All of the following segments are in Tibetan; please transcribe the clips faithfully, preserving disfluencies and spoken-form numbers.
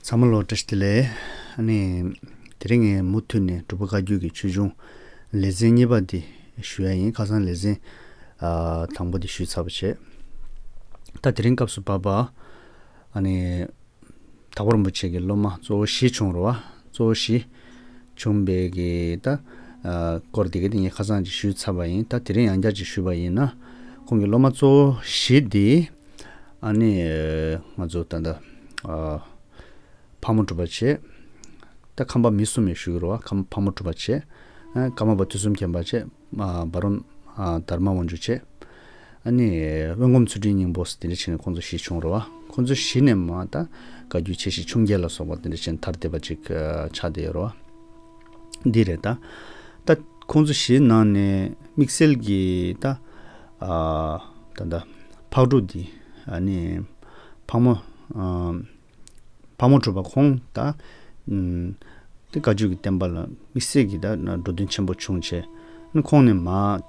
ཚང་མ་ལ་བཀྲ་ཤིས་བདེ་ལེགས། ཨ་ནི། དེ་རིང་ངས་མུ་མཐུད་ནས་འབྲུག་པ་བཀའ་བརྒྱུད་ཀྱི་ཆོས་འབྱུང་ལེ་ཚན་གཉིས་པ་འདི་ཞུ་ཡ་ཡིན། ཁ་སང་ལེ་ཚན་ཨ་དང་པོ་འདི་ཞུས་ཚར་བ་བྱས། ད་དེ་རིང་སྐབས་སུ་བབས་པ་ཨ་ནི། དྭགས་པོ་རིན་པོ་ཆེ་གི་སློབ་མ་གཙོ་བོ་བཞི་བྱུང་རེད་བ། གཙོ་བོ་བཞི་བྱུང་བའི་གི་ད་ཨ་སྐོར་འདི་ག་འདི་ངས་ཁ་སང་ཅིག་ཞུས་ཚར་བ་ཡིན། ད་དེ་རིང་ཡང་བསྐྱར་ཅིག་ཞུས་པ་ཡིན་ན། ཁོང་གི་སློབ་མ་གཙོ་བོ་བཞི་འདི་ཨ་ནི་ང་ཚོ་ད་ལྟ་ཨ་ཕག་མོ་གྲུ་པ་བྱས། ད་ཁམས་པ་མི་གསུམ་ཡང་ཞུ་གི་རེད་བ། ཁམས་ཕག་མོ་གྲུ་པ་བྱས། ཨ་ཀརྨ་པ་དུས་གསུམ་མཁྱེན་པ་བྱས། ཨ་འབའ་རོམ་ཨ་དྷརྨ་དབང་ཕྱུག་བྱས། ཨ་ནི་དབོན་སྒོམ་ཚུལ་ཁྲིམས་སྙིང་པོ་ཟེར་དེ་འདྲ་བྱས་ནས་ཁོང་ཚོ་བཞི་བྱུང་རེད་བ། ཁོང་ཚོ་བཞི་ནས་མར་ད་བཀའ་བརྒྱུད་ཆེ་བཞི་ཆུང་བརྒྱད་ལ་སོགས་པ་དེ་འདྲ་བྱས་ནས་དར་བསྡད་པ་ཅིག་ཨ་ཆགས་བསྡད་ཡོད་རེད་བ། འདི་རེད་ད། ད་ཁོང་ཚོ་བཞི་ནང་ནས་དམིགས་བསལ་གྱི་ད་ཨ་ད་ད་ཕག་གྲུ་འདི་ཨ་ནི་ཕག་མོ་ཨ་ཕག་མོ་གྲུ་པ་ཁོང་ད་ཨུམ་དེ་བཀའ་བརྒྱུད་ཀྱི་བསྟན་པ་ལ་དམིགས་བསལ་གྱི་ད་འགྲོ་དོན་ཆེན་པོ་བྱུང་བྱས། ཨ་ནི་ཁོང་ནས་མར་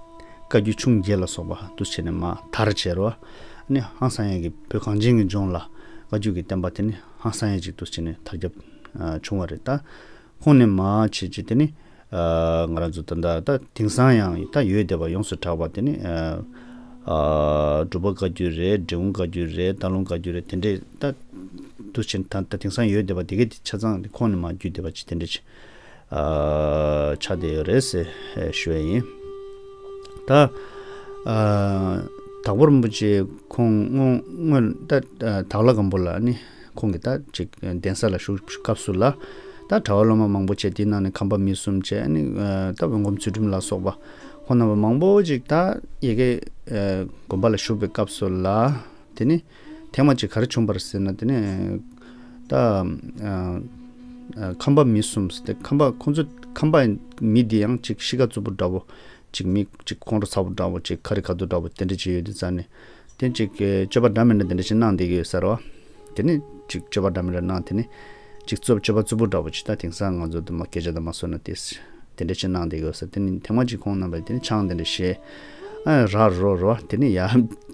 བཀའ་བརྒྱུད་ཆུང་བརྒྱད་ལ་སོགས་པ་འདུ་བྱས་ནས་མར་དར་བྱས་རེད་བ། ཨ་ནི་ཧང་སང་ཡས་ཀྱི་བོད་གངས་ཅན་གྱི་ལྗོངས་ལ་བཀའ་བརྒྱུད་ཀྱི་བསྟན་པ་དེ་ནི་ཧང་སང་ཡས་ཅིག་འདུ་བྱས་ནས་དར་ཁྱབ་ཨ་བྱུང་བ་རེད་ད། ཁོང་ནས་མར་བྱས་བྱས་དེ་ནི་ཨ་ང་རང་ཚོ་ད་ལྟ་ད་དེང་སང་ཡང་ད་ཡོད་བསྡད་པ་ཡོངས་སུ་གྲགས་པ་དེ་ནི་ཨ་ཨ་འབྲུག་པ་བཀའ་བརྒྱུད་རེད། འབྲི་གུང་བཀའ་བརྒྱུད་རེད། སྟག་ལུང་བཀའ་བརྒྱུད་རེད། དེ་འདྲས་ད་འདུ་བྱས་ད་ད་དེང་སང་ཡོད་བསྡད་པ་དེ་གའི་དེ་ཆ་ཚང་དེ་ཁོང་ནས་མར་བརྒྱུད་བསྡད་པ་ཅིག་དེ་འདྲས་ཅིག་ཨ་ཆགས་བསྡད་ཡོད་རེད་ཟེར་ཞུ་ཡ་ཡིན། ད་ཨ་དྭགས་པོ་རིན་པོ་ཆེ་ཁོང་སྔོན་སྔོན་ད་ཨ་དྭགས་ལྷ་སྒམ་པོ་ལ་ནི་ཁོང་གིས་ད་ཅིག་གདན་ས་ལ་བཞུགས་སྐབས་སུ་ལ་ད་གྲྭ་པ་སློབ་མ་མང་པོ་བྱས། དེའི་ནང་ནས་ཁམས་པ་མི་གསུམ་བྱས། ཨ་ནི་ཨ་ད་དབོན་སྒོམ་ཚུལ་ཁྲིམས་ལ་སོགས་པ་ཁོང་རྣམ་པ་མང་པོ་ཅིག་ད་ཡ་གི་ཨ་དགོན་པ་ལ་བཞུགས་པའི་སྐབས་སུ་ལ་དེ་ནི་ཐེངས་མ་གཅིག་ག་རེ་བྱུང་བ་རེད་ཟེར་ན། དེ་ནི་ད་ཨ་ཨ་ཁམས་པ་མི་གསུམ་ཟེར་ཏེ་ཁམས་པ་ཁོང་ཚོ་ཁམས་པ་མི་འདི་ཡང་ཅིག་གཤིས་ཀ་རྩུབ་པོ་འདྲ་བོ། ཅིག་མི་ཅིག་ཁོང་ཁྲོ་ཚ་པོ་འདྲ་བོ། ཅིག་ཁ་རི་ཁ་ཐུག་འདྲ་བོ་དེ་འདྲ་ཅིག་ཡོད་དུས་ཙང་ནས་དེ་ཅིག་གི་སྤྱོད་པ་འདྲ་མི་འདྲ་དེ་འདྲ་ཅིག་གནང་བསྡད་ཀྱི་ཡོད་ས་རེད་བ། དེ་ནས་ཅིག་སྤྱོད་པ་འདྲ་མི་འདྲ་གནང་། དེ་ནས་ཅིག་རྩུབ་སྤྱོད་པ་རྩུབ་པོ་འདྲ་བོ་ཅིག་ད་དེང་སང་ང་ཚོ་དུ་མ་སྐད་ཆ་དུ་མ་སོང་ན་དེ་དེ་འདྲ་ཅིག་གནང་བསྡད་ཀྱི་ཡོད་ས། དེ་ནས་ཐེངས་མ་ཅིག་ཁོང་རྣམ་པས་དེ་ནས་ཆང་དེ་འདྲ་བཞེས། ཨ་ར་རོ་རོ་དེ་ནས་ཡ་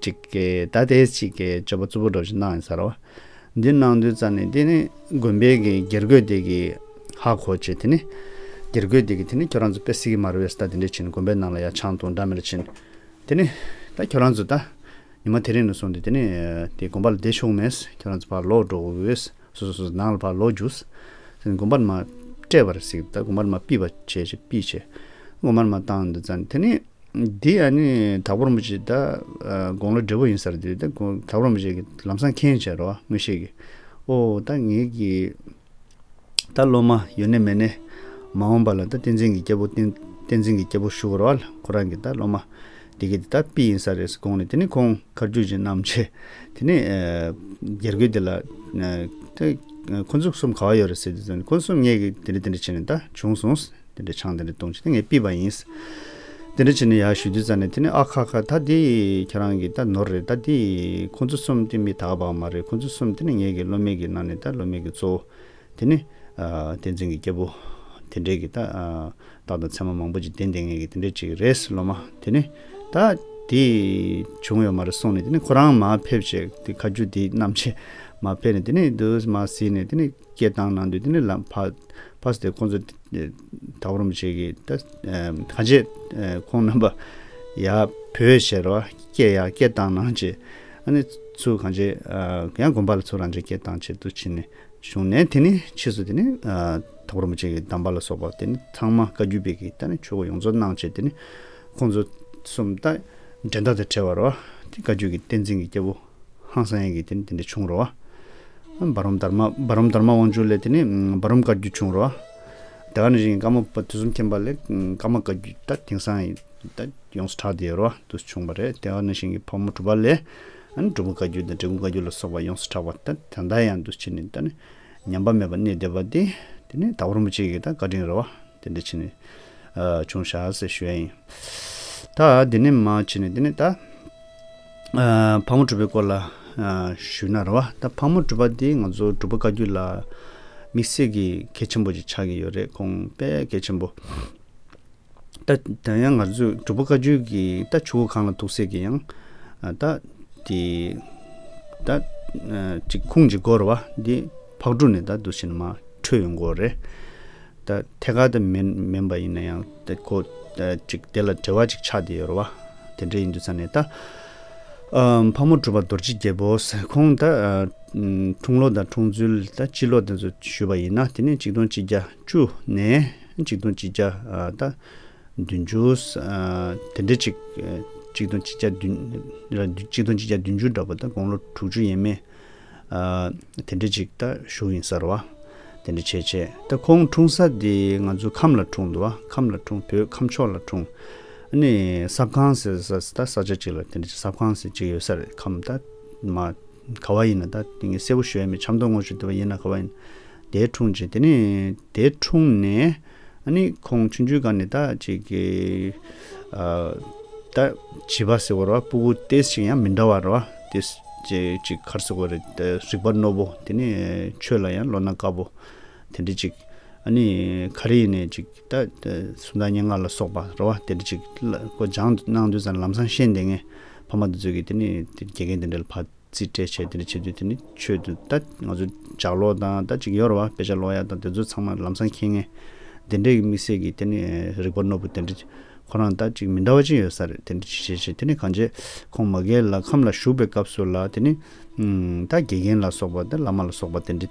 ཅིག་གི་ད་དེ་ཅིག་གི་སྤྱོད་པ་རྩུབ་པོ་འདྲ་བོ་ཅིག་གནང་ཡིན་ས་རེད་བ། འདི་གནང་དུས་ཙང་ནས་དེ་ནི་དགོན་པའི་གི་དགེ་བསྐོས་དེ་གི་ཧ་གོ་བྱས། དེ་ནི་དགེ་བསྐོས་དེ་གི་དེ་ནི་ཁྱོད་རང་ཚོ་དཔེ་སྲིད་ཀྱི་མ་རེད་པས་ད་དེ་འདྲས་ཕྱིན། དགོན་པའི་ནང་ལ་ཡ་ཆང་འཐུང་འདྲ་མི་འདྲ་ཕྱིན། དེ་ནི་ད་ཁྱོད་རང་ཚོ་ད་ཉི་མ་དེ་རིང་ནས་བཟུང་སྟེ་དེ་ནི་དེ་དགོན་པ་ལ་བསྡད་ཆོག་མེད། ཁྱོད་རང་ཚོ་ཕར་ལོག་འགྲོ་དགོས། སོ་སོ་སོ་ནང་ལ་ཕར་ལོག་རྒྱུགས། དེ་ནི་དགོན་པ་ནས་མར་སྤྲད་པ་རེད་ཟེར། ད་དགོན་པ་ནས་མར་ཕུད་པ་བྱས་བྱས་ཕུད་བྱས། དགོན་པ་ནས་མར་བཏང་དུས་ཙང་ནས་དེ་ནི། འདི་ཨ་ནི་དྭགས་པོ་རིན་པོ་ཆེ་ད་ཨ་དགུང་ལོ་བགྲེས་པོ་ཡིན་ས་རེད། དེ་ད་དགུང་དྭགས་པོ་རིན་པོ་ཆེ་གིས་ལམ་སང་མཁྱེན་བྱས་རེད་བ། དངོས་ཤེས་ཀྱིས། ཨོ་ད་ངེད་ཀྱི་ད་སློབ་མ་ཡོད་ནས་མེད་ནས་མ་འོངས་པ་ལ་ད་བསྟན་འཛིན་གྱི་སྐྱེས་བུ་བསྟན་བསྟན་འཛིན་གྱི་སྐྱེས་བུ་ཞུ་དགོས་རེད་བ། ཁོ་རང་གི་ད་སློབ་མ་དེ་གི་དེ་ད་པི་ཡིན་ས་རེད་ཟེར་དགོངས་ནས། དེ་ནི་ཁོང་ཁ་རྒྱུག་ཅིག་བསྣམས་བྱས། དེ་ནི་ཨ་རྒྱལ་སྒོའི་དེ་ལ་ཨ་ད་ཁོ་ཚོ་གསུམ་ག་བ་ཡོད་རེད་ཟེར་དུས་ཙང་ནས་ཁོ་གསུམ་ངེད་ཀྱི་དེ་འདྲ་དེ་འདྲ་བྱས་ནས་ད་བྱུང་སོང་། དེ་འདྲའི་ཆང་དེ་འདྲ་བཏུང་བྱས་ཏེ་ངས་ཕུད་པ་ཡིན། དེ་འདྲ་བྱས་ནས་ཡར་ཞུ་དུས་ཙང་ནས་དེ་ནས་ཨ་ཁ་ཁ་ད་འདི་ཁྱེད་རང་གི་ད་ནོར་རེད། ད་འདི་ཁོ་ཚོ་གསུམ་དེ་མི་དག་པ་མ་རེད། ཁོ་ཚོ་གསུམ་དེ་ནི་ངེད་ཀྱི་སློབ་མའི་གི་ནང་ནས་ད་སློབ་མའི་གི་གཙོ་བོ་དེ་ནི་ཨ་བསྟན་འཛིན་གྱི་སྐྱེས་བུ་དེ་འདྲའི་གི་ད་ཨ་རྟགས་དང་མཚན་མ་མང་པོ་ཅིག་ལྡན་ལྡན་ངེད་ཀྱི་དེ་འདྲའི་ཅིག་རེད་སློབ་མ། དེ་ནི་ད་འདི་བྱུང་ཡོད་མ་རེད་གསུངས་ནས། དེ་ནི་ཁོ་རང་མར་ཕེབས་བྱས་དེ་ཁ་རྒྱུག་དེ་བསྣམས་བྱས་མར་ཕེབས་ནས་དེ་ནི་འདུག་མར་གཟིགས་ནས་དེ་ནི། སྐད་བཏང་གནང་དུས་དེ་ནི་ལམ་ཕར་ཕར་ཟེར་ཁོང་ཚོ་དེ་དྭགས་པོ་རིན་པོ་ཆེ་གིས་ད་ཨ་གང་བྱས་ཨ་ཁོང་རྣམ་པ་ཡར་བོས་བྱས་རོ། སྐད་ཡར་སྐད་བཏང་གནང་བྱས། ཨ་ནི་ཚུར་གང་བྱས་ཨ་ཡང་དགོན་པ་ལ་ཚུར་རང་བྱས་སྐད་བཏང་བྱས་འདུག་ཕྱིན་ནས་བྱུང་ནས། དེ་ནི་ཕྱིས་སུ་དེ་ནི་ཨ་དྭགས་པོ་རིན་པོ་ཆེ་གི་གདམས་པ་ལ་སོགས་པ་དེ་ནི་ཚང་མ་བཀའ་བརྒྱུད་པའི་གི་ད་ནི་ཆོས་སྐོར་ཡོངས་རྫོགས་གནང་བྱས། དེ་ནི་ཁོང་ཚོ་གསུམ་ད་འགྲན་ཟླ་དང་བྲལ་བ་རོ། དེ་བཀའ་བརྒྱུད་ཀྱི་བསྟན་འཛིན་གྱི་སྐྱེས་བུ་ཧང་སང་ཡས་ཀྱི་དེ་ནི་དེ་འདྲ་བྱུང་རོ། འབའ་རོམ་དྷརྨ་འབའ་རོམ་དྷརྨ་དབང་ཕྱུག་ལས་དེ་ནི་འབའ་རོམ་བཀའ་བརྒྱུད་བྱུང་རོ། དེ་ག་ནང་བཞིན་ཀརྨ་པ་དུས་གསུམ་མཁྱེན་པ་ལས་ཀརྨ་བཀའ་བརྒྱུད་ད་དེང་སང་ཡིན་ད་ཡོངས་སུ་གྲགས་བསྡད་ཡོད་རོ། འདུག་བྱུང་བ་རེད། དེ་ག་ནང་བཞིན་གྱི་ཕག་མོ་གྲུ་པ་ལས་ཨ་ནི་འབྲུག་མོ་བཀའ་བརྒྱུད་དང་འབྲི་གུང་བཀའ་བརྒྱུད་ལ་སོགས་པ་ཡོངས་སུ་གྲགས་པ་ད་ད་ལྟ་ཡང་འདུག་བྱས་ནས་ད་ནི་ཉམས་པ་མེད་པར་གནས་བསྡད་པ་དེ་དེ་ནི་དྭགས་པོ་རིན་པོ་ཆེ་གི་ད་བཀའ་དྲིན་རེད་བ། དེ་འདྲ་བྱས་ནས་ཨ་བྱུང་བཞག་ཟེར་ཞུ་ཡ་ཡིན། ད་དེ་ནས་མར་བྱས་ནས་དེ་ནས་ད་ཨ་ཕག་མོ་གྲུ་པའི་སྐོར་ལ་ཨ་ཞུས་ན་རེད་བ། ད་ཕག་མོ་གྲུ་པ་འདི་ང་ཚོ་འབྲུག་པ་བཀའ་བརྒྱུད་ལ་དམིགས་བསལ་གྱི་གལ་ཆེན་པོ་ཅིག་ཆགས་ཀྱི་ཡོད་རེད། ཁོང་དཔེ་གལ་ཆེན་པོ། ད་ད་ཡང་ང་ཚོས་འབྲུག་པ་བཀའ་བརྒྱུད་ཀྱི་ད་ཆུ་བོ་གངས་ལ་ཐུག་སའི་གི་ཡང་ཨ་ད་དེ་ད་ཨ་ཅིག་ཁུངས་ཅིག་དགོས་རེད་བ། འདི་ ཕག་གྲུ་ནས་ད་འདུག་བྱས་ནས་མར་འཕྲོས་ཡོང་གི་ཡོད་རེད། ད་ཐད་ཀར་དུ་མིན་མིན་པ་ཡིན་ན་ཡང་དེ་ཁོ་ཅིག་དེ་ལ་འབྲེལ་བ་ཅིག་ཆགས་བསྡད་ཡོད་རེད་བ། དེ་འདྲ་ཡིན་དུས་ཙང་ནས་ད་ཨ་ཕག་མོ་གྲུ་པ་རྡོ་རྗེ་རྒྱལ་པོ་ཟེར་ཁོང་ད་ཨ་འཁྲུངས་ལོ་དང་འཁྲུངས་ཚུལ་ད་སྤྱི་ལོ་དེ་ཚོ་ཞུས་པ་ཡིན་ན། དེ་ནས་ཆིག་སྟོང་གཅིག་བརྒྱ་བཅུ་ནས་ཆིག་སྟོང་གཅིག་བརྒྱ་ཨ་ད་བདུན་ཅུ་ཨ་དེ་འདྲ་ཅིག་ཨ་ཆིག་སྟོང་གཅིག་བརྒྱ་བདུན་ཆིག་སྟོང་གཅིག་བརྒྱ་བདུན་ཅུ་འདྲ་པོ་ད་དགུང་ལོ་དྲུག་ཅུ་ཡས་མས། ཨ་དེ་འདྲ་ཅིག་ད་བཞུགས་ཡིན་ས་རེད་བ། དེ་འདྲ་བྱས་བྱས་ད་ཁོང་འཁྲུངས་ས་དེ་ང་ཚོ་ཁམས་ལ་འཁྲུངས་འདུག་བ། ཁམས་ལ་འཁྲུངས། བོད་ཁམས་ཕྱོགས་ལ་འཁྲུངས། ཨ་ནི་སྲབ་ཁང་ཟེར་ས་ད་ས་ཆ་ཅིག་ལ་དེ་འདྲ་ཅིག་སྲབ་ཁང་ཟེར་ཅིག་ཡོད་ས་རེད། ཁམས་ད་མ་ག་བ་ཡིན་ན་ད་དེ་ངས་གསལ་པོ་ཞུ་ཡ་མེད། ཆབ་མདོ་ངོས་སུ་དེ་བ་ཡིན་ན་ག་བ་ཡིན་ན་དེ་འཁྲུངས་བྱས། དེ་ནས་དེ་འཁྲུངས་ནས། ཨ་ནི་ཁོང་ཆུང་ཆུང་སྒང་ནས་ད་ཅིག་གི་ཨ་ད་བྱིས་པ་ཟེར་བ་རེད་བ། སྤུ་གུ་ཏོག་ཙམ་ཡང་མི་འདྲ་བ་རེད་བ། ཏོག་ཙམ་ཅིག་ག་རེ་ཟེར་དགོས་རེད། ད་རིག་པ་རྣོ་པོ། དེ་ནས་ཆོས་ལ་ཡང་བློ་སྣ་དཀར་པོ་དེ་འདྲ་ཅིག་ཨ་ནི་ག་རེ་ཡིན་ནའི་ཅིག་ད་ད་སུམ་རྟགས་སྙན་ངག་ལ་སོགས་པ་རེད་བ། དེ་འདྲ་ཅིག་ལ་ཁོ་སྦྱང་གནང་དུས་ཙང་ལམ་སང་ཤེས་བསྡད་མཁན་ཕ་མ་དེ་ཚོ་གིས་དེ་ནས་དེ་དགེ་རྒན་དེ་འདྲ་ལ་ཕར་རྩིས་སྤྲད་བྱས། དེ་འདྲ་བྱེད་དུས་དེ་ནི་ཆོས་དེ་ད་ང་ཚོ་ལྗགས་ཀློག་དང་ད་ཅིག་ཡོད་རེད་བ། དཔེ་ཆ་ཀློག་ཡ་དང་དེ་ཚོ་ཚང་མ་ལམ་སང་མཁྱེན་མཁན་དེ་འདྲའི་དམིགས་བསལ་གྱི་དེ་ནི་རིག་པ་རྣོ་པོ་དེ་འདྲ་ཁོ་རང་ད་ཅིག་མི་འདྲ་བ་ཅིག་ཡོད་ས་རེད། དེ་འདྲ་ཅིག་བྱས་བྱས་དེ་ནི་གང་བྱས་ཁོང་མ་གི་ལ་ཁམས་ལ་བཞུགས་པའི་སྐབས་སུ་ལ་དེ་ནི་ད་དགེ་རྒན་ལ་སོགས་པ་ད་བླ་མ་ལ་སོགས་པ་དེ་འདྲ་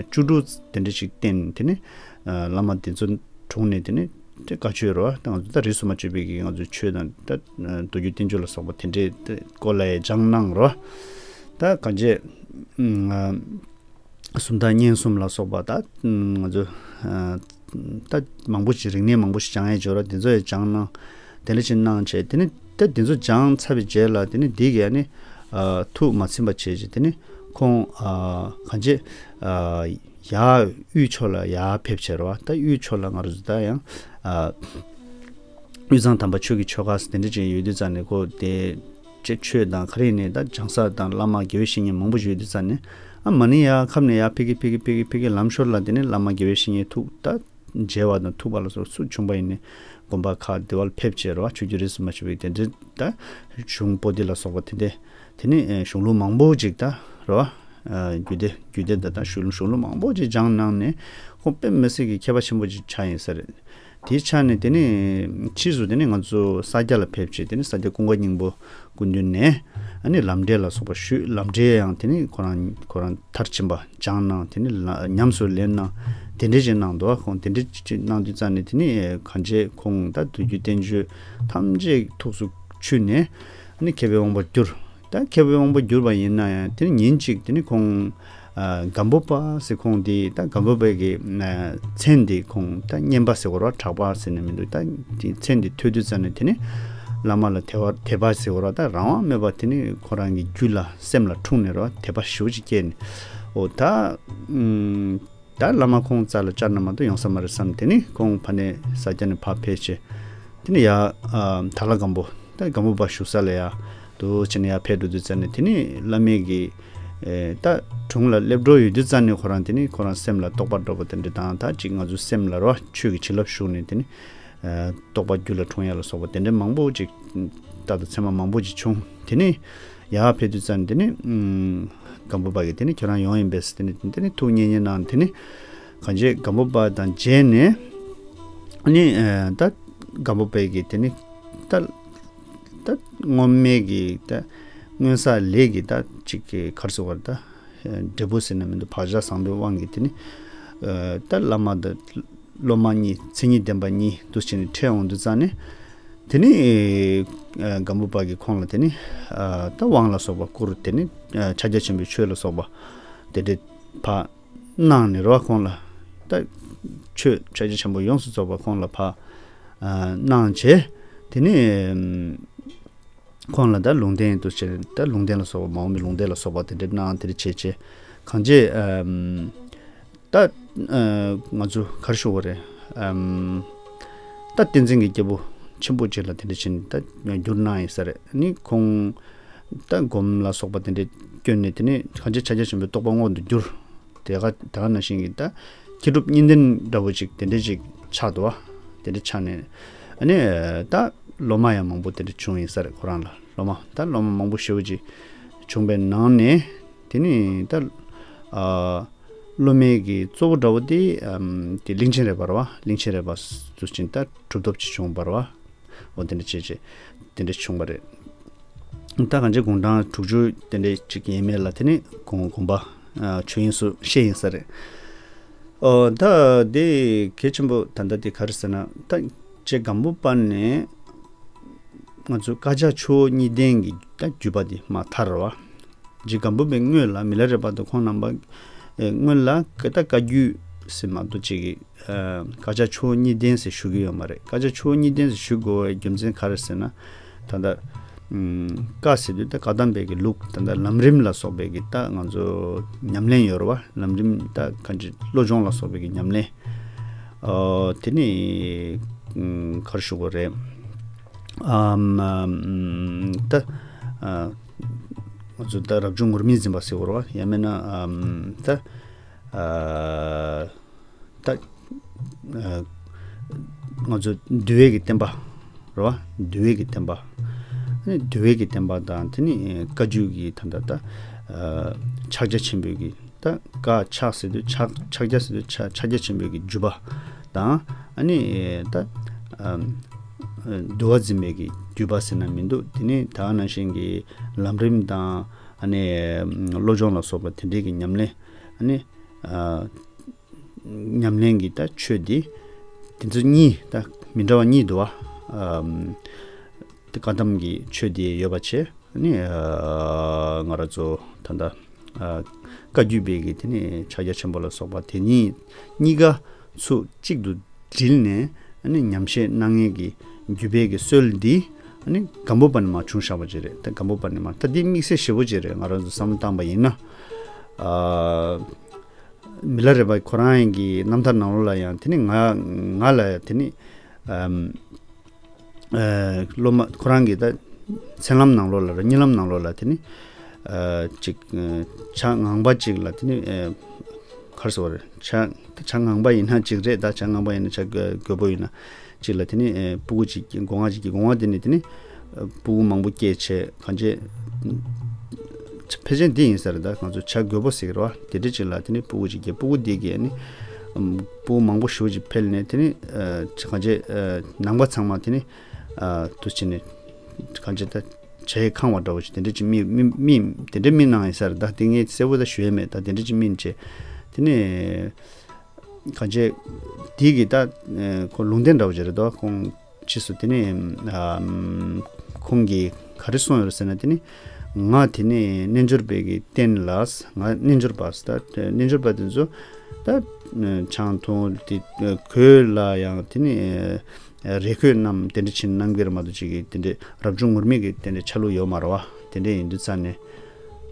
བཅུ་དྲུག་དེ་འདྲ་ཅིག་བསྟེན། དེ་ནི་བླ་མ་དེ་ཚོ་དྲུང་ནས་དེ་ནི་དེ་བཀའ་ཆོས་རེད་བ། ད་ང་ཚོ་ད་རིས་སུ་མ་ཆད་པའི་གི་ང་ཚོའི་ཆོས་དང་ད་མདོ་རྒྱུད་བསྟན་བཅོས་ལ་སོགས་པ་དེ་འདྲའི་དེ་སྐོར་ལ་ཡང་སྦྱང་གནང་རེད་བ། ད་གང་བྱས་སུམ་རྟགས་སྙན་གསུམ་ལ་སོགས་པ་ད་ང་ཚོ་ད་མང་པོ་ཞིག་རིག་གནས་མང་པོ་ཞིག་སྦྱང་ཡས་ཡོད་རེད་བ། དེ་ཚོ་ཡང་སྦྱང་གནང་། དེ་འདྲ་ཞིག་གནང་བྱས་དེ་ནི་ད་དེ་ཚོ་སྦྱངས་ཚར་བའི་རྗེས་ལ་དེ་ནི་འདི་གས་ནི་ཐུགས་མ་ཚིམ་པ་བྱས་བྱས་དེ་ནི་ཁོང་གང་བྱས་ཡར་དབུས་ཕྱོགས་ལ་ཡར་ཕེབས་བྱས་རེད་བ། ད་དབུས་ཕྱོགས་ལ་ང་རང་ཚོ་ད་ཡང་དབུས་གཙང་དམ་པ་ཆོས་ཀྱི་ཆོལ་ཁ་ཟེར་དེ་འདྲ་ཅིག་ཡོད་དུས་ཙང་ནས་ཁོ་དེ་ཅེ་ཆོས་དང་ག་རེ་ཡིན་ནའི་ད་སྦྱང་ས་དང་བླ་མ་དགེ་བའི་བཤེས་གཉེན་མང་པོ་ཞིག་ཡོད་དུས་ཙང་ནས་ཨ་མ་ནི་ཡར་ཁམས་ནས་ཡར་ཕེབས་ཀྱི་ཕེབས་ཀྱི་ཕེབས་ཀྱི་ཕེབས་ཀྱི་ལམ་ཞོར་ལ་དེ་ནི་བླ་མ་དགེ་བའི་བཤེས་གཉེན་ཐུགས་ད་མཇལ་བ་དང་ཐུག་པ་ལ་སོགས་སུ་བྱུང་པ་ཡིན་ནའི་དགོན་པ་ཁག་དེ་བ་ལ་ཕེབས་བྱས་རེད་བ། ཆོས་བརྒྱུད་རིས་སུ་མ་ཆད་པའི་དེ་འདྲ་ད་གཞུང་པོ་ཏི་ལ་སོགས་པ་དེ་འདྲ་དེ་ནི་གཞུང་ལུགས་མང་པོ་ཅིག་ད་རེད་བ། རྒྱུད་སྡེ་རྒྱུད་སྡེ་འདི་དག་གཞུང་གཞུང་ལུགས་མང་པོ་ཅིག་སྦྱངས་གནང་ནས་ཁོང་དཔེ་མི་སྲིད་ཀྱི་མཁས་པ་ཆེན་པོ་ཅིག་ཆགས་ཡིན་ས་རེད། དེའི་ཆ་ནས་དེ་ནི་ཕྱིས་སུ་དེ་ནི་ང་ཚོ་ས་སྐྱ་ལ་ཕེབས་བྱས་དེ་ནི་ས་སྐྱ་ཀུན་དགའ་སྙིང་པོ་སྐུ་མདུན་ནས་ཨ་ནི་ལམ་འབྲས་ལ་སོགས་པ་ཞུས། ལམ་འབྲས་ཡང་དེ་ནི་ཁོ་རང་ཁོ་རང་མཐར་ཕྱིན་པ་སྦྱངས་གནང་། དེ་ནི་ལ་ཉམས་སུ་ལེན་གནང་། དེ་འདྲས་ཅིག་གནང་འདུག་ཁོང་དེ་འདྲས་ཅིག་གནང་དུས་ཙང་ནས་དེ་ནི་གང་བྱས་ཁོང་ད་མདོ་རྒྱུད་བསྟན་བཅོས་ཐམས་ཅད་ཐུགས་སུ་ཆུད་ནས་ཨ་ནི་མཁས་པའི་དབང་པོར་གྱུར། ད་མཁས་པའི་དབང་པོ་གྱུར་པ་ཡིན་ན་ཡང་དེ་ནི་ཉིན་གཅིག་དེ་ནི་ཁོང་ཨ་སྒམ་པོ་པ་ཟེར་ཁོང་དེ་ད་སྒམ་པོ་པའི་གི་ཨ་མཚན་དེ་ཁོང་ད་བསྙེན་པ་ཟེར་བ་ར་གྲགས་པ་ཟེར་ནས་མི་འདུག་ད་དེ་མཚན་དེ་ཐོས་དུས་ཙམ་ནས་དེ་ནི་བླ་མ་ལ་དད་པ་དད་པ་ཟེར་བ་ར་ད་རང་དབང་མེད་པ་དེ་ནི་ཁོ་རང་གི་རྒྱུད་ལ་སེམས་ལ་འཁྲུངས་ནས་ར་དད་པ་ཞེ་པོ་ཅིག་སྐྱེས་ནས་འོ་ད་ཨུམ། ད་བླ་མ་ཁོང་རྩ་ལ་བཅར་ན་མ་གཏོགས་ཡོང་ས་མ་རེད་བསམ། དེ་ནི་ཁོང་ཕ་ནས་ས་སྐྱ་ནས་ཕར་ཕེབས་བྱས་དེ་ནི་ཡ་ཨ་དྭགས་ལྷ་སྒམ་པོ་ད་སྒམ་པོ་པ་བཞུགས་ས་ལ་ཡ་འདུག་བྱས་ནས་ཡ་ཕེབས་འགྲོ་དུས་ཙམ་ནས་དེ་ནི་བླ་མའི་གི་ཨེ་ད་དྲུང་ལ་སླེབས་འགྲོ་ཡོད་དུས་ཙམ་ནས་ཁོ་རང་དེ་ནི་ཁོ་རང་སེམས་ལ་རྟོགས་པ་འགྲོ་བ་དེ་འདྲ་དང་ད་ཅིག་ང་ཚོའི་སེམས་ལ་རོ་ཆོས་ཀྱི་བྱིན་རླབས་ཞུགས་ནས་དེ་ནི་ཨ་རྟོགས་པ་རྒྱུད་ལ་འཁྲུངས་ཡ་ལ་སོགས་པ་དེ་འདྲ་མང་པོ་ཅིག་རྟག་ཏུ་མཚན་མ་མང་པོ་ཅིག་བྱུང་། དེ་ནི་ཡར་ཕེབས་དུས་ཙམ་དེ་ནི་ཨུམ་སྒམ་པོ་པ་གིས་དེ་ནི་ཁྱོད་རང་ཡོང་ཡིན་པས་དེ་ནི་དེ་ནི་ཐུགས་མཉེས་མཉེས་གནང་། དེ་ནི་གང་བྱས་སྒམ་པོ་པ་དང་མཇལ་ནས་ཨ་ནི་ཨ་ད་སྒམ་པོ་པ་གིས་དེ་ནི་ད་ད་སྔོན་མའི་གི་ད་སྔོན་བསགས་ལས་ཀྱི་ད་ཅིག་གི་ག་རེ་ཟེར་དགོས་རེད། ད་འབྲས་བུ་ཟེར་ན་མི་འདུག་བག་ཆགས་བཟང་པོའི་དབང་གིས་དེ་ནི་ཨ་ད་བླ་མ་དང་སློབ་མ་གཉིས་མཚན་ཉིད་ལྡན་པ་གཉིས་འདུ་བྱས་ནས་འཕྲད་འོང་དུས་ཙམ་ནས་དེ་ནི་ཨ་སྒམ་པོ་པ་གིས་ཁོང་ལ་དེ་ནི་ཨ་ད་དབང་ལ་སོགས་པ་བསྐུར། དེ་ནི་ཨ་ཕྱག་རྒྱ་ཆེན་པོའི་ཆོས་ལ་སོགས་པ་དེ་འདྲ་ཕར་གནང་ནས་རོ། ཁོང་ལ་ད་ཆོས་ཕྱག་རྒྱ་ཆེན་པོ་ཡོངས་སུ་རྫོགས་པ་ཁོང་ལ་ཕར་ཨ་གནང་བྱས་དེ་ནི་ཨམ་ཁོང་ལ་ད་ལུང་བསྟན་དུ་བྱས་ད་ལུང་བསྟན་ལ་སོགས་པ་མ་འོངས་པའི་ལུང་བསྟན་ལ་སོགས་པ་དེ་འདྲ་གནང་། དེ་འདྲ་བྱས་བྱས་གང་བྱས་ཨམ་ད་ཨ་ང་ཚོ་ག་རེ་ཞུ་དགོས་རེད། ཨམ་ད་བསྟན་འཛིན་གྱི་རྒྱལ་པོ་ཆེན་པོ་ཅིག་ལ་དེ་འདྲ་བྱས་ནས་ད་འགྱུར་གནང་ཡིན་ས་རེད། ནི་ཁོང་ད་སྒོམ་ལ་སོགས་པ་དེ་འདྲ་བསྐྱོན་ནས་དེ་ནས་གང་བྱས་ཕྱག་རྒྱ་ཆེན་པོའི་རྟོགས་པ་མངོན་དུ་གྱུར། དེ་ག་དེ་ག་ནང་བཞིན་གྱི་ད་མཁས་གྲུབ་གཉིས་ལྡན་འདྲ་བོ་ཅིག་དེ་འདྲ་ཅིག་ཆགས་འདུག་བ། དེ་འདྲ་ཆགས་ནས་ཨ་ནི་ད་སློབ་མ་ཡང་མང་པོ་དེ་འདྲ་བྱུང་ཡིན་ས་རེད། ཁོ་རང་ལ་སློབ་མ་ད་སློབ་མ་མང་པོ་ཞེ་པོ་ཅིག་བྱུང་པའི་ནང་ནས་དེ་ནི་ད་ཨ་ སློབ་མའི་གི་གཙོ་བོ་འདྲ་བོ་དེ་ཨམ་དེ་གླིང་ཆེན་རས་པ་རེད་བ། གླིང་ཆེན་རས་པ་དུས་ཆེན་ད་གྲུབ་ཐོབ་ཅིག་བྱུང་བ་རེད་བ། འོ་དེ་འདྲ་བྱས་བྱས་དེ་འདྲ་བྱུང་བ་རེད། ད་གང་ཅི་དགུང་གྲངས་དྲུག་ཅུ་དེ་འདྲ་ཅིག་ཡས་མས་ལ་དེ་ནས་དགོངས་དགོངས་པ་ཨ་ཆོས་དབྱིངས་སུ་གཤེགས་ཡིན་ས་རེད། ཨོ་ད་དེ་གལ་ཆེན་པོ་ད་ལྟ་དེ་ག་རེ་ཟེར་ན། ད་རྗེ་སྒམ་པོ་པ་ནས་ང་ཚོ་བཀའ་ཕྱག་ཆུ་བོ་གཉིས་ལྡན་གྱི་ད་བརྒྱུད་པ་དེ་མར་དར་བ། རྗེ་སྒམ་པོ་པའི་སྔོན་ལ་མི་ལ་རས་པ་དང་ཁོང་རྣམ་པ་ཨེ་སྔོན་ལ་ཀ་ད་བཀའ་བརྒྱུད་ཟེར་མ་གཏོགས་ཅིག་གི་ཨ་བཀའ་ཕྱག་ཆུ་བོ་གཉིས་ལྡན་ཟེར་ཞུ་གི་ཡོད་མ་རེད། བཀའ་ཕྱག་ཆུ་བོ་གཉིས་ལྡན་ཟེར་ཞུ་དགོས་པའི་རྒྱུ་མཚན་ག་རེ་ཟེར་ན། ད་ལྟ་ཨམ་བཀའ་ཟེར་དུས་ད་བཀའ་གདམས་པའི་གི་ལུགས། ད་ལྟ་ལམ་རིམ་ལ་སོགས་པའི་གི་ད་ང་ཚོ་ཉམས་ལེན་ཡོད་རེད་བ། ལམ་རིམ་ད་གང་ཅི་བློ་སྦྱོང་ལ་སོགས་པའི་གི་ཉམས་ལེན། ཨོ་དེ་ནི་ཨམ་ག་རེ་ཞུ་དགོས་རེད། ཨམ་ཨམ་ད་ཨ་ང་ཚོ་ད་རབ་བྱུང་ངུར་སྨྲིག་འཛིན་པ་ཟེར་དགོས་རེད་བ། ཡང་མིན་ན་ཨམ་ད་ཨ་ད་ཨ་ང་ཚོ་འདུལ་བའི་གི་བསྟན་པ་རེད་བ། འདུལ་བའི་གི་བསྟན་པ། ཨ་ནི་འདུལ་བའི་གི་བསྟན་པ་དང་དེ་ནི་བཀའ་བརྒྱུད་ཀྱི་ད་ད་ད་ཨ་ཕྱག་རྒྱ་ཆེན་པོའི་གི་ད་བཀའ་ཕྱག་ཟེར་དུས་ཕྱག་ཕྱག་རྒྱ་ཟེར་དུས་ཕྱག་ཕྱག་རྒྱ་ཆེན་པོའི་གི་བརྒྱུད་པ་དང་། ཨ་ནི་ད་ཨ་འདུལ་བ་འཛིན་པའི་གི་བརྒྱུད་པ་ཟེར་ན་མི་འདུག་དེ་ནི་ད་ག་ནང་བཞིན་གྱི་ལམ་རིམ་དང་ཨ་ནི་བློ་སྦྱོང་ལ་སོགས་པ་དེ་འདྲའི་གི་ཉམས་ལེན། ཨ་ནི་ཨ་ཉམས་ལེན་གྱི་ད་ཆོས་འདི་དེ་ཚོ་གཉིས་ད་མི་འདྲ་བ་གཉིས་འདུག་བ། ཨམ་དེ་བཀའ་གདམས་ཀྱི་ཆོས་འདི་ཡོད་པ་བྱས། ཨ་ནི་ཨ་ང་རང་ཚོ་ད་ལྟ་ཨ་བཀའ་བརྒྱུད་པའི་གི་དེ་ནི་ཕྱག་རྒྱ་ཆེན་པོ་ལ་སོགས་པ་དེ་གཉིས་གཉིས་ཀ་ཚུར་གཅིག་ཏུ་དྲིལ་ནས་ཨ་ནི་ཉམས་བཞེས་གནང་མཁན་གྱི་བརྒྱུད་པའི་གི་སྲོལ་འདི་ཨ་ནི་སྒམ་པོ་པ་ནས་མར་བྱུང་བཞག་པ་ཅིག་རེད། ད་སྒམ་པོ་པ་ནས་མར་ད་འདི་དམིགས་བསལ་ཞེ་པོ་ཅིག་རེད། ང་རང་ཚོ་བསམ་བློ་བཏང་པ་ཡིན་ན། ཨ་མི་ལ་རས་པ་ཁོ་རང་གི་རྣམ་ཐར་ནང་ལོགས་ལ་ཡང་དེ་ནི་ང་ང་ལ་དེ་ནི་ཨམ་ཨ་སློབ་མ་ཁོ་རང་གི་ད་མཚན་ལམ་ནང་ལོགས་ལ་ར་གཉིད་ལམ་ནང་ལོགས་ལ་དེ་ནི་ཨ་ཅིག་ཨ་བྱ་ངང་པ་ཅིག་ལ་དེ་ནི་ཨ་ག་རེ་ཟེར་བ་རེད། བྱ་བྱ་ངང་པ་ཡིན་ན་ཅིག་རེད། ད་བྱ་ངང་པ་ཡིན་ན་བྱ་རྒོད་པོ་ཡིན་ན་ཅིག་ལ་དེ་ནི་ཨ་སྤུ་གུ་ཅིག་སྒོ་ང་ཅིག་གི་སྒོ་ང་དེ་ནི་དེ་ནི་ཨ་སྤུ་གུ་མང་པོ་སྐྱེས་བྱས་གང་བྱས། ཕལ་ཆེར་འདི་ཡིན་ས་རེད། ད་ང་ཚོ་བྱ་རྒོད་པོ་ཟེར་གི་རེད་བ། དེ་འདྲ་ཅིག་ལ་དེ་ནི་སྤུ་གུ་ཅིག་སྐྱེས། སྤུ་གུ་འདི་གིས་ནི་ཨམ་སྤུ་གུ་མང་པོ་ཞེ་པོ་ཅིག་འཕེལ་ནས་དེ་ནི་ཨ་གང་བྱས་ཨ་ནང་པ་ཚང་མ་དེ་ནི་ཨ་དུ་བྱས་ནས་གང་བྱས་ད་བྱ་ཡིས་ཁེངས་པ་འདྲ་བོ་ཅིག་དེ་འདྲ་ཅིག་སྨིན་སྨིན་སྨིན་དེ་འདྲ་སྨིན་གནང་ཡིན་ས་རེད། ད་དེ་ངས་གསལ་པོ་ད་ཞུ་ཡས་མེད། ད་དེ་འདྲ་ཅིག་སྨིན་བྱས་དེ་ནི་གང་བྱས་དེ་གི་ད་ཨ་ཁོ་ལུང་བསྟན་འདྲ་བོ་ཅིག་རེད་དོ། ཁོང་ཕྱིས་སུ་དེ་ནས་ཨམ་ཁོང་གིས་ག་རེ་གསུངས་ཡོད་རེད་ཟེར་ན། དེ་ནས་ང་དེ་ནས་རྣལ་འབྱོར་པའི་གི་རྟེན་ལ། ང་རྣལ་འབྱོར་པ་ཟེར་ད་རྣལ་འབྱོར་པ་དེ་ཚོ་ད་ཆང་འཐུང་དེ་གོས་ལ་ཡང་དེ་ནས་རས་གོས་རྣམས་དེ་འདྲ་ཕྱིན་གནང་གི་རེད་མ་གཏོགས་ཅིག་གི་དེ་འདྲ་རབ་བྱུང་ངུར་སྨྲིག་གི་དེ་འདྲ་ཆ་ལུགས་ཡོད་མ་རེད་བ། དེ་འདྲ་ཡིན་དུས་ཙང་ནས་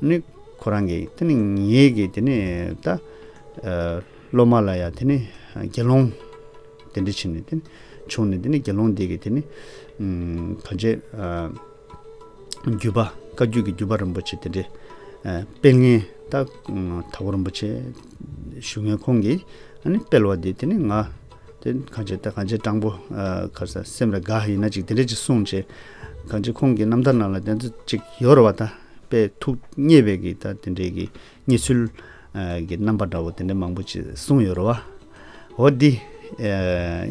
ནི་ཁོ་རང་གིས་དེ་ནས་ངེད་ཀྱི་དེ་ནས་ད་ཨ་སློབ་མ་ལ་ཡང་དེ་ནས་དགེ་སློང་དེ་འདྲ་བྱས་ནས་དེ་ནས་བྱུང་ནས་དེ་ནས་དགེ་སློང་དེ་གིས་དེ་ནས་ཨམ་གང་བྱས་ཨ་བརྒྱུད་པ་བཀའ་བརྒྱུད་ཀྱི་བརྒྱུད་པ་རིན་པོ་ཆེ་དེ་འདྲ་ཨ་སྤེལ་མཁན་ད་ཨ་དྭགས་པོ་རིན་པོ་ཆེ་ཞུ་མཁན་ཁོང་གིས་ཨ་ནི་སྤེལ་བ་དེ་དེ་ནས་ང་དེ་གང་བྱས་ད་གང་བྱས་སྤྲང་པོ་ཨ་ག་རེ་ཟེར་སེམས་ལ་དགའ་ཡིན་ན་ཅིག་དེ་འདྲ་ཅིག་གསུངས་བྱས་གང་བྱས་ཁོང་གི་རྣམ་ཐར་ནང་ལ་དེ་ཚོ་ཅིག་ཡོད་རེད་བ། ད་དཔེ་ཐུགས་མཉེས་པའི་གི་ད་དེ་འདྲའི་གི་མཉེས་ཚུལ་ཨ་གི་རྣམ་པ་འདྲ་བོ་དེ་འདྲ་མང་པོ་ཅིག་གསུངས་ཡོད་རེད་བ། འོ་འདི་ཨ་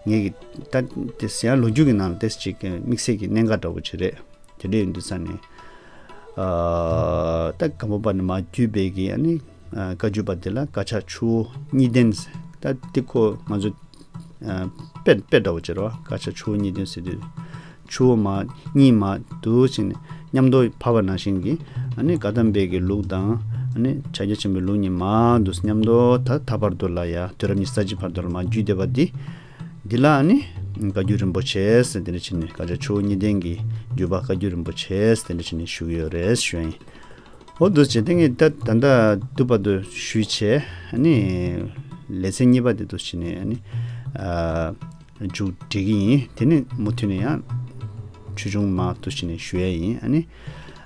ངས་གི་ད་དེ་ཟེར་ཡང་ལོ་རྒྱུས་ཀྱི་ནང་ལ་དེ་ཅིག་གི་དམིགས་བསལ་གྱི་གནད་འགག་འདྲ་བོ་ཅིག་རེད། དེ་འདྲ་ཡིན་དུས་ཙང་ནས་ཨ་ད་སྒམ་པོ་པ་ནས་མར་བརྒྱུད་པའི་གི་ཨ་ནི་ཨ་བཀའ་བརྒྱུད་པ་དེ་ལ་བཀའ་ཕྱག་ཆུ་བོ་གཉིས་ལྡན་ཟེར། ད་འདི་ཁོ་ང་ཚོ་ཨ་དཔེ་དཔེ་འདྲ་བོ་བྱེད་རོགས། བཀའ་ཕྱག་ཆུ་བོ་གཉིས་ལྡན་ཟེར་དུས་ཆུ་བོ་མ་གཉིས་མ་འདུག་ཟེར་ནས་མཉམ་དུ་ཕབ་པ་ནང་བཞིན་གྱི་ཨ་ནི་བཀའ་གདམས་པའི་གི་ལུགས་དང་ཨ་ནི་ཕྱག་རྒྱ་ཆེན་པོའི་ལུགས་གཉིས་མ་འདུག་མཉམ་དུ་ད་ད་བར་དུ་ལ་ཡ་དུས་རབས་ཉི་ཤུ་རྩ་གཅིག་བར་དུ་ལ་མ་བརྒྱུད་བསྡད་པ་འདི་འདི་ལ་ཨ་ནི་བཀའ་བརྒྱུད་རིན་པོ་ཆེ་ཟེར་དེ་འདྲ་བྱས་ནས་བཀའ་ཕྱག་ཆུ་བོ་གཉིས་ལྡན་གྱི་བརྒྱུད་པ་བཀའ་བརྒྱུད་རིན་པོ་ཆེ་ཟེར་དེ་འདྲ་བྱས་ནས་ཞུ་གི་ཡོད་རེད་ཞུ་ཡིན། འོ་འདུག་བྱས་ཏེ་ངས་ད་ད་ལྟ་བསྡུས་པ་དུ་ཞུས་བྱས་ཨ་ནི་ལེ་ཚན་གཉིས་པ་དེ་འདུག་བྱས་ནས་ཨ་ནི་ཨ་མཇུག་སྒྲིལ་གྱི་ཡིན། དེ་ནས་མུ་མཐུད་ནས་ཡང་ཆོས་འབྱུང་མ་འདུག་བྱས་ནས་ཞུ་ཡ་ཡིན། ཨ་ནི་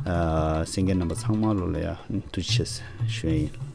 ཨ་གསན་མཁན་རྣམ་པ་ཚང་མ་ལོ་ལ་ཡང་ཐུགས་རྗེ་ཆེ་ཞུ་ཡ་ཡིན།